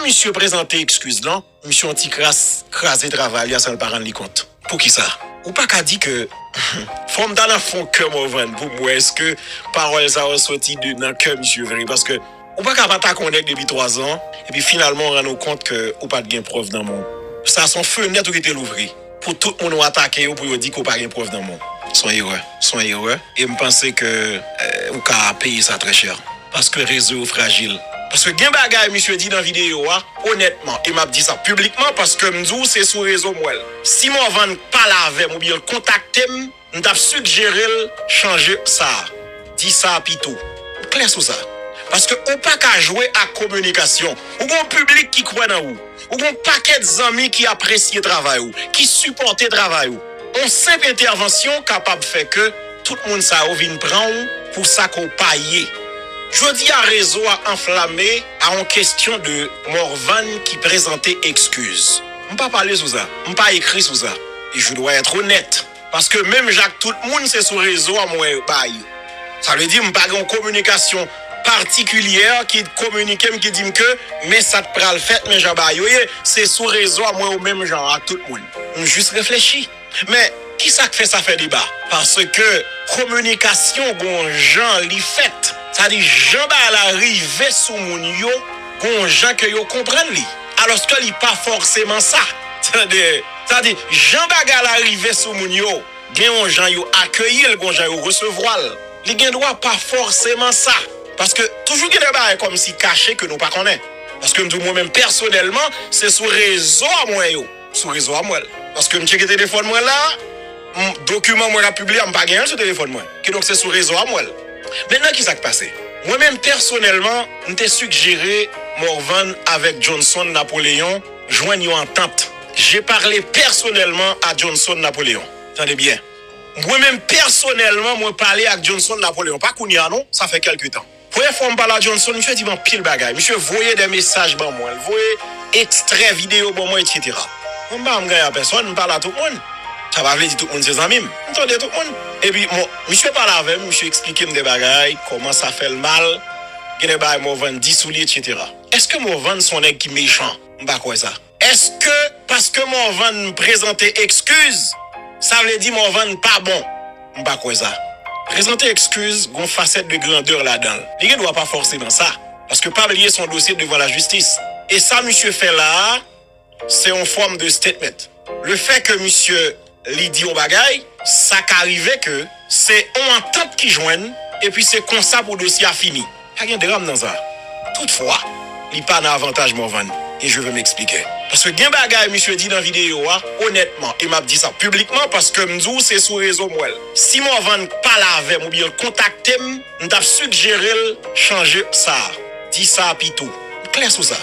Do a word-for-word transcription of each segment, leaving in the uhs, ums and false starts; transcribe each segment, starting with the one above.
Misye prezante ekskiz lan, misye yon ti kras kraze travay li a san l pa rann li kont. Poukisa? Ou pa ka di ke fò m ta nan fon kè Morvan pou m wè èske pawòl sa yo soti de nan kè misye vre, paske ou pa ka pa atake yon nèg depi twa zan, epi finalman w rann ou kont ke ou pa t gen prèv nan men w. Sa se yon fenèt ou kite louvri pou tout moun ou atake yo pou yo di ke w pa gen prèv nan men w. Se yon erè. Se yon erè. E m panse ke eh, ou ka peye sa trè chè. Paske rezo yo frajil. Paske gen bagay misye di nan videyo a, onètman, e m ap di sa piblikman paske m di w se sou rezo m wè l. Si Morvan pale avè m oubyen l kontakte m, m t ap sijere l chanje sa. Di sa pito. M klè sou sa. Paske ou pa ka jwe ak kominikasyon. Ou gen yon piblik ki kwè nan ou. Ou gen yon pakèt zanmi ki apresye travay ou, ki sipòte travay ou. Yon senp entèvansyon kapab fè ke tout moun sa yo vin pran w pou sa ke w pa ye. Jodi a rezo a anflame a yon kesyon de Morvan ki prezante ekskiz. M pa pale sou sa, m pa ekri sou sa. E je dois être honnête. Paske menm jan ak tout moun se sou rezo a m wè yo bay. Sa vle di m pa gen yon kominikasyon patikilye ki kominike m, ki di m ke men sa k pral fèt, men jan bagay yo ye, se sou rezo a m wè yo menm jan ak tout moun. M jis reflechi. Men, kisa k fè sa fè deba? Paske kominikasyon gon jan li fèt. Sa di, jan bagay la rive sou moun yo, gon jan ke yo konprann li. Alòske li pa fòseman sa. Tande, sa di, jan bagay la rive sou moun yo, gen yon jan yo akeyi l, gon jan yo resevwa l. Li gen dwa pa fòseman sa. Paske toujou gen de bagay kòmsi kache ke nou pa konnen. Paske m di w mwen menm pèsonèlman, se sou rezo a m wè yo. Sou rezo a m wè l. Paske m tcheke telefòn mwen la, m, dokiman mwen k ap pibliye a, m pa genyen l sou telefòn mwen. Kidonk se sou rezo a m wè l. Mentnan, kisa k pase? Mwen menm pèsonèlman, m te sijere Morvan avèk Johnson Napoléon jwenn yon antant. Je parle personnellement à Johnson Napoléon. Tande byen. Mwen menm pèsonèlman, mwen pale ak Johnson Napoléon. Pa kounye a non, sa fè kèlke tan. Premye fwa m pale a Johnson, misye di m anpil bagay. Misye voye de mesaj ban mwen, l voye ekstrè videyo ban mwen, etsetera. Mwen m pa janm ganyan a pèsòn, m pale a tout moun. Sa pa vle di tout moun se zanmi m. M tande tout moun. Epi, bon, misye pale avè m, misye eksplike m de bagay, kòman sa fè l mal, gen de bagay Morvan di sou li, etsetera. Èske Morvan se yon nèg ki mechan? M pa kwè sa. Èske paske Morvan prezante ekskiz, sa vle di Morvan pa bon? M pa kwè sa. Prezante ekskiz, gon fasèt de grandè ladan l. Li gen dwa pa fòseman sa. Paske pa bliye se yon dosye devan lajistis. E sa misye fè la a, se yon fòm de statement. Le fait que misye li di yon bagay, sa ka rive ke se yon antant ki jwenn, epi se konsa pou dosye a fini. Pa gen dram nan sa. Toutfwa, li pa nan avantaj Morvan, e je vais m'expliquer. Paske gen bagay misye di nan videyo a, onètman, e m ap di sa piblikman paske m di w se sou rezo m wè l. Si Morvan pale avè m oubyen l kontakte m, m t ap sijere l chanje sa. Di sa pito. M klè sou sa.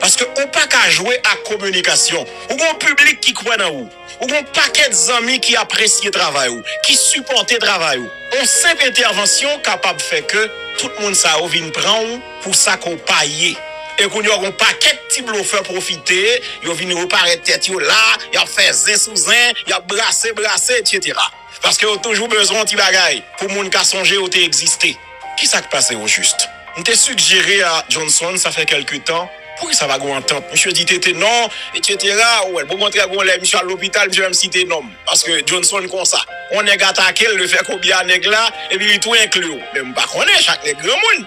Paske ou pa ka jwe ak kominikasyon. Ou gen yon piblik ki kwè nan ou. Ou gen yon pakèt zanmi ki apresye travay ou, ki sipòte travay ou. Yon senp entèvansyon kapab fè ke tout moun sa yo vin pran w pou sa ke w pa ye. E kounye a, gen yon pakèt ti blofè pwofite, yo vin reparèt tèt yo la, y ap fè zen sou zen, y ap brase brase, etsetera. Paske yo toujou bezwen yon ti bagay pou moun ka sonje yo te egziste. Kisa k pase o jis? M te sijere a Johnson, sa fè kèlke tan, poukisa pa gen yon antant? Misye di tete non, etsetera. Ou wè, bon, kontrè, gon lè misye al lopital, misye menm site non m. Paske Johnson konsa. Yon nèg atake l, le fè kobya nèg la, epi li tou enkli w. Men m pa konnen, chak nèg granmoun.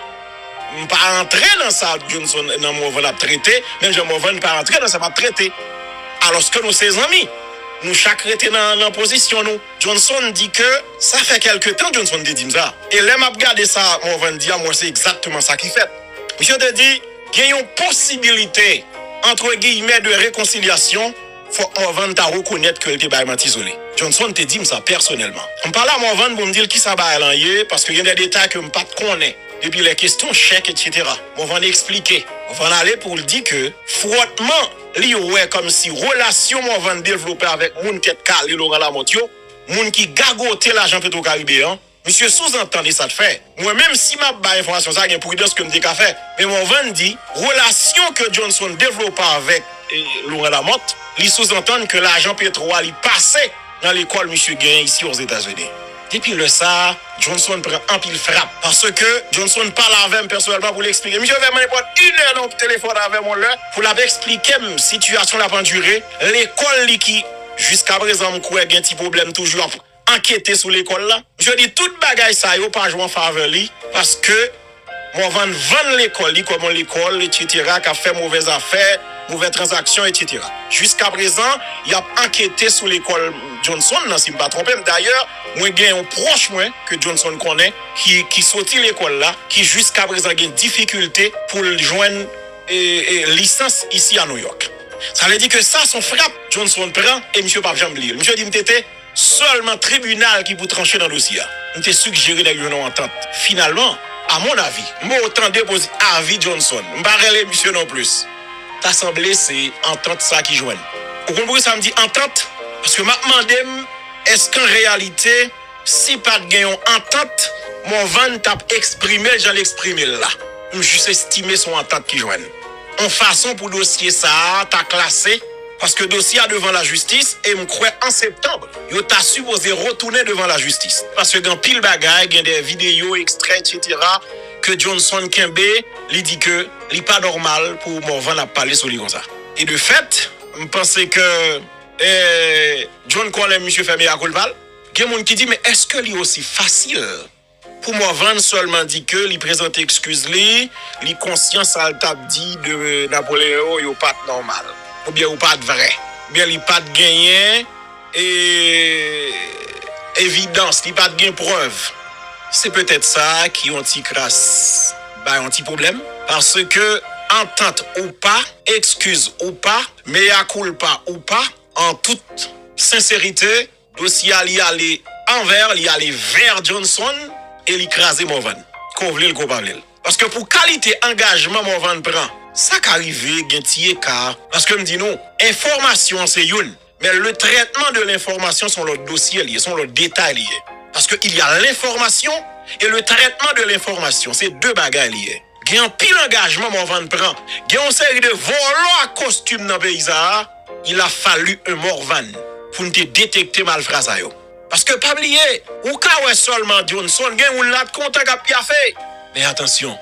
M pa antre nan sa Johnson, nan Morvan ap trete, menm jan Morvan pa antre nan sa m ap trete. Alòske nou se zanmi. Nou chak rete nan, nan pozisyon nou. Johnson di ke sa fè kèlke tan Johnson te di m sa. E lè m ap gade sa Morvan di a, m wè se egzakteman sa ki fèt. Misye te di, gen yon posibilite, entre guillemets, de réconciliation, fòk Morvan ta rekonèt ke l te bay manti sou li. Johnson te di m sa pèsonèlman. M pale a Morvan pou m di l kisa bagay lan ye, paske gen de detay ke m pa t konnen. Depi lè kesyon chèk, etsetera. Morvan eksplike. Morvan ale pou l di ke fwòtman li wè kòmsi relasyon Morvan devlope avèk moun tèt kale Laurent Lamothe yo, moun ki gagote lajan Petro Caribe an, misye souzantann e sa t fè. Mwen menm si m ap bay enfòmasyon sa, gen pridans ke m te ka fè. Men Morvan di, relasyon ke Johnson devlope avèk eh, Laurent Lamothe, li souzantann ke lajan Petro a li pase nan lekòl misye genyen isi Ozetazini. Depi lè sa a, Johnson pran anpil frap. Paske Johnson pale avè m pèsonèlman pou l eksplike. Misye fè m nenpòt inè nan telefòn avè m yon lè pou l ap eksplike m sitiyasyon l ap andire, lekòl li ki, jiskaprezan, m kwè gen ti pwoblèm toujou, ap ankete sou lekòl la. Misye di tout bagay sa yo pa jwe an favè li, paske Morvan vann lekòl li kòm yon lekòl, etsetera, k ap fè movèz afè, movè tranzaksyon, etsetera. Jiskaprezan, y ap ankete sou lekòl Johnson nan, si m pa twonpe m. Dayè, mwen gen yon pwòch mwen ke Johnson konnen ki, ki soti lekòl la, ki jiskaprezan gen difikilte pou l jwenn e, e, lisans isi a Nouyòk. Sa vle di ke sa se yon frap Johnson pran e misye p ap janm bliye l. Misye di m, Tete, sèlman tribinal ki pou tranche nan dosye a. M te sigjere nèg yo jwenn yon antant. Finalman, a mon avi, m poko tande poz-, avi Johnson. M pa rele misye non plis. Ta sanble se antant sa ki jwenn. Ou konn poukisa m di antant? Paske m ap mande m, èske an reyalite, si pa t gen yon antant, Morvan t ap eksprime l jan l eksprime l la? M jis estime se yon antant ki jwenn. Yon fason pou dosye sa a ta klase, paske dosye a devan lajistis, e m kwè an septanm, yo ta sipoze retounen devan lajistis. Paske gen anpil bagay, gen de videyo, ekstrè, etsetera, ke Johnson kenbe, li di ke li pa nòmal pou Morvan ap pale sou li konsa. E de fèt, m panse ke, eh, John Colin, misye fè mea culpa l. Gen moun ki di, men èske li osi fasil pou Morvan sèlman di ke li prezante ekskiz li, li konsyan sa l t ap di de Napoleon yo, yo pa t nòmal, oubyen yo pa t vrè, oubyen li pa t genyen, e, evidans, li pa t gen prèv. Se petèt sa ki yon ti kras bay yon ti pwoblèm, paske antant ou pa, ekskiz ou pa, mea culpa ou pa, an tout senserite, dosye a li ale anvè, li ale vè Johnson e li kraze Morvan. Ke w vle l, ke w pa vle l. Paske pou kalite angajman Morvan pran, sa ka rive gen ti eka. Paske m di nou, enfòmasyon se youn, men le traitement de l'information se yon lòt dosye li ye, se yon lòt detay li ye. Paske il y a l'information et le traitement de l'information, se de bagay li ye. Gen anpil angajman Morvan pran. Gen yon seri de vòlò ak kostim nan peyi sa a. Il a fallu un Morvan pou n te detekte malfra sa yo. Paske pa bliye, ou ka wè sèlman Johnson, gen moun la t kontan k ap pyafe. Men atansyon,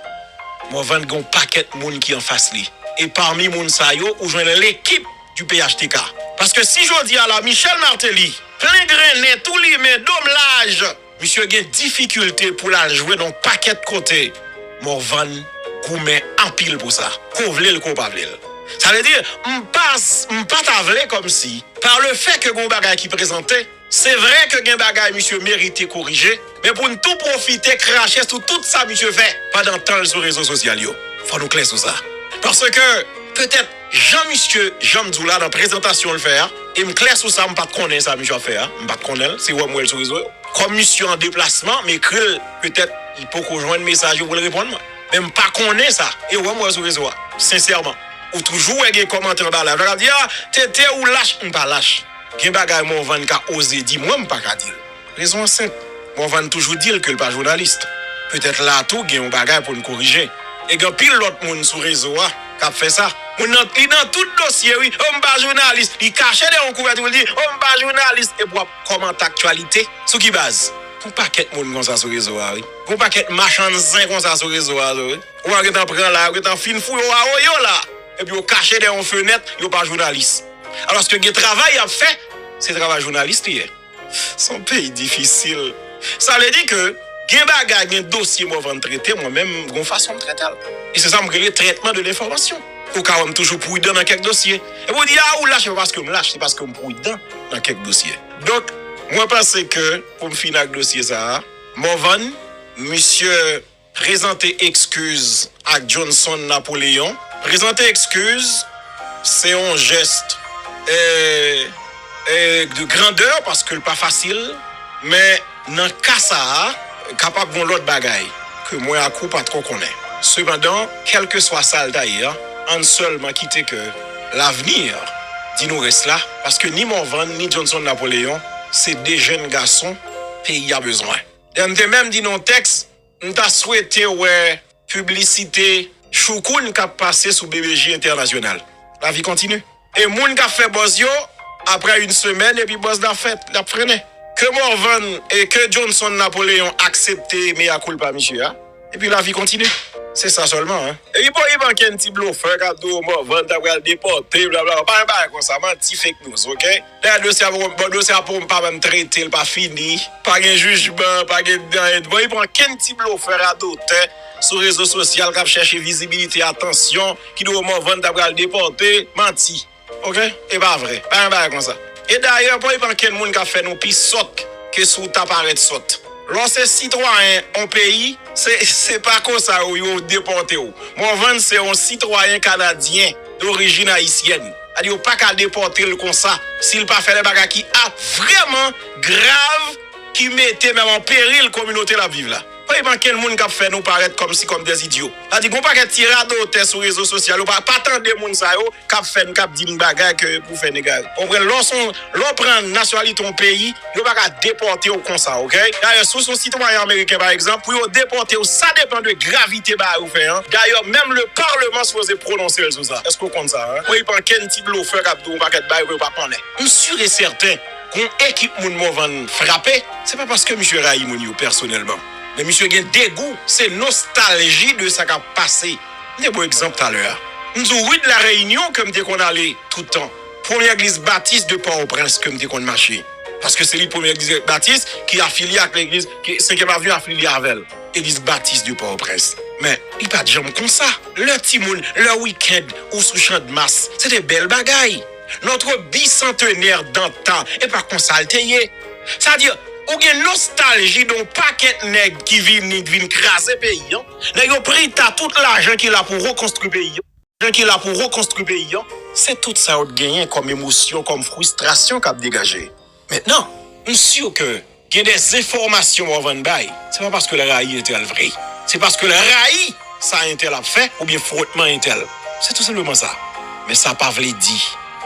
Morvan gen yon pakèt moun ki anfas li. E pami moun sa yo, ou jwenn lekip du P H T K. Paske si jodi a la, Michel Martelly, plen grennen, tou limen, dom laj, misye gen difikilte pou l al jwe nan yon pakèt kote, Morvan goumen anpil pou sa. Ke w vle l, ke w pa vle l. Sa vle di, m pa, m pa ta vle kòmsi, par le fait que gen yon bagay ki prezante, se vre ke gen bagay misye merite korije, men pou n tou pwofite krache sou tout sa misye fè pandan tan l sou rezo sosyal yo. Fò nou klè sou sa. Paske, petèt, jan misye, jan m di w la nan prezantasyon l fè a, e m klè sou sa, m pa t konnen sa misye ap fè a, m pa t konnen l, se wè m wè l sou rezo yo. Kòm misye an deplasman, m ekri l, petèt, li poko jwenn mesaj yo pou l reponn mwen. Men m pa konnen sa, e wè m wè l sou rezo a, sensèman. Ou toujou wè gen kòmantè anba live la k ap di, a, Tete ou lach, m pa lach. Gen bagay Morvan ka oze di, mwen m pa ka di l. Rezon an senp. Morvan toujou di l ke l pa jounalis. Petèt la tou gen yon bagay pou n korije. E gen anpil lòt moun sou rezo a k ap fè sa. Moun nan, li nan tout dosye wi. O, m pa jounalis. Li kache dèyè yon kouvèti pou l di, o, m pa jounalis. Epi w ap kòmante aktyalite. Sou ki baz? Gon pakèt moun konsa sou rezo a wi. Gon pakèt machann zen konsa sou rezo a wi. Ou a gentan pran la, yo gentan fin fouye w a oyo la. Epi yo kache dèyè yon fenèt, yo pa jounalis. Alòske gen travay y ap fè, se travay jounalis li ye. Se yon peyi difisil. Sa vle di ke gen bagay, gen dosye Morvan trete, mwen menm, gon fason m trete l. E se sa m rele traitement de l'information. Ou ka wè m toujou pridan nan kèk dosye. Epi w di, a, ou lach, se pa paske m lach, se paske m pridan nan kèk dosye. Donk, mwen panse ke, pou m fini ak dosye sa a, Morvan, misye prezante ekskiz ak Johnson Napoléon. Prezante ekskiz, se yon jès, eh, eh, de grandè, paske l pa fasil, men nan ka sa a, kapab gon lòt bagay ke mwen ak ou pa twò konnen. Sepandan, kèlkeswa sa l ta ye a, ann sèlman kite ke l'avenir di nou rès la, paske ni Morvan, ni Johnson Napoléon, se de jèn gason peyi a bezwen. Dayè, m te menm di nan yon tèks, m ta swete wè piblisite Choukoun k ap pase sou B B J Entènasyonal. Lavi kontini. E moun k ap fè buzz yo, aprè yon semèn, epi buzz la fèt, l ap frennen. Ke Morvan e ke Johnson Napoléon aksepte mea culpa misye a. Epi lavi kontinye. Se sa sèlman, en. Epi pa gen ankenn ti blofè k ap di w Morvan ta pral depòte, blablabla. Pa gen bagay konsa, manti, fake news, oke? Dayè dosye a, bon, dosye a pa menm trete, l pa fini. Pa gen jijman, pa gen anyen. Pa gen ankenn ti blofè radotè sou rezo sosyal k ap chèche vizibilite, atansyon, ki di w Morvan ta pral depòte, manti. Oke? E pa vre. Pa gen bagay konsa. E dayè, pa gen ankenn moun k ap fè nou pi sòt ke si w ta parèt sòt. Lè w se sitwayen yon peyi, se, se pa konsa yo, yo depòte w. Morvan se yon sitwayen kanadyen dorijin ayisyèn. Sa di yo pa ka depòte l konsa si l pa fè de bagay ki a, vrèman grav, ki mete menm an peril kominote l ap viv la. Pa gen ankenn moun k ap fè nou parèt kòmsi kòm dè idyo. Sa di, gon pakèt ti radotè sou rezo sosyal yo, pa, pa tande moun sa yo k ap fè n, k ap di n bagay ke pou fè n egare. Konprann? Lè w se yon, lè w pran nasyonalite yon peyi, yo pa ka depòte w konsa, oke? Dayè, si w se yon sitwayen ameriken, pa egzanp, pou yo depòte w, sa depann de gravite bagay ou fè an. Dayè, menm le parleman sipoze pwononse l sou sa. Èske w konn sa, en? Pa gen ankenn ti blofè k ap di w yon pakèt bagay ke yo pa konnen. M si e sèten, gon ekip moun Morvan frape, se pa paske misye rayi moun yo pèsonèlman. Men misye gen degou, se nostalji de sa k ap pase. M te ba w egzanp talè a. M di w, ri de la Reyinyon ke m te konn ale tout tan. Premye legliz batis de Pòtoprens ke m te konn mache. Paske se li premye legliz batis ki afilye ak legliz, ki Senkyèm Avni afilye avè l. Legliz batis de Pòtoprens. Men, li pa t janm konsa. Lè timoun, lè wikenn, ou sou Channmas, se te bèl bagay. Notre bicentenaire d'antan, e pa konsa l te ye. Sa di, ou gen nostalji de yon pakèt nèg ki vini, vin kraze peyi an. Nèg yo pran tout lajan ki la pou rekonstwi peyi an. Lajan ki la pou rekonstwi peyi an. Se tout sa yo t genyen kòm emosyon, kòm fristrasyon k ap degaje. Mentnan, m si ke gen de enfòmasyon Morvan bay, se pa paske l rayi entèl vre. Se paske l rayi sa entèl ap fè oubyen fwotman entèl. Se tou senpleman sa. Men sa pa vle di,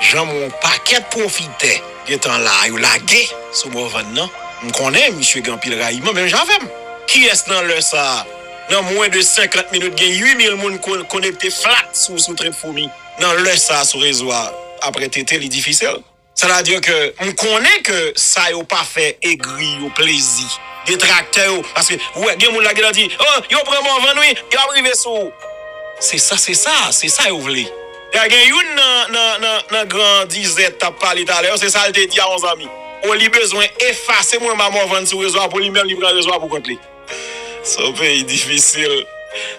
jan m wè yon pakèt pwofitè gentan la, yo lage sou Morvan nan, m konnen misye gen anpil rayiman, menm jan avè m. Kiyès nan lè sa a, nan mwens de senkant minit, gen uit mil moun kon-, konekte flat sou, sou Trip Foumi? Nan lè sa a sou rezo a, apre tete, li difisil. Sa vle di ke m konnen ke sa yo pa fè egri yo plezi. Detraktè yo, paske, ou wè, gen moun la ki di, oh, yo pran Morvan wi, y ap rive sou ou. Se sa, se sa, se sa yo vle. Dayè gen youn nan, nan, nan, nan gran dizè t ap pale talè, se sa l te di a yon zanmi. O, li bezwen efase mwen ba Morvan sou rezo a pou li menm li pran rezo a pou kont li. Se yon peyi difisil.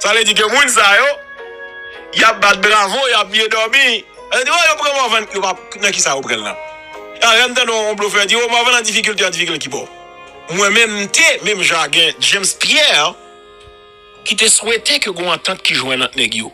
Sa vle di ke moun sa yo, y ap bat bravo, y ap byen dòmi. Yo di, oh, yo pran Morvan, yo pa, nan kisa yo pran l lan? Alè m tande yon blofè di, oh, Morvan an difikilte, an difikilte ki bò? Mwen menm, m te, menm jan ak gen James Pierre, ki te swete ke gon antant ki jwenn ant nèg yo.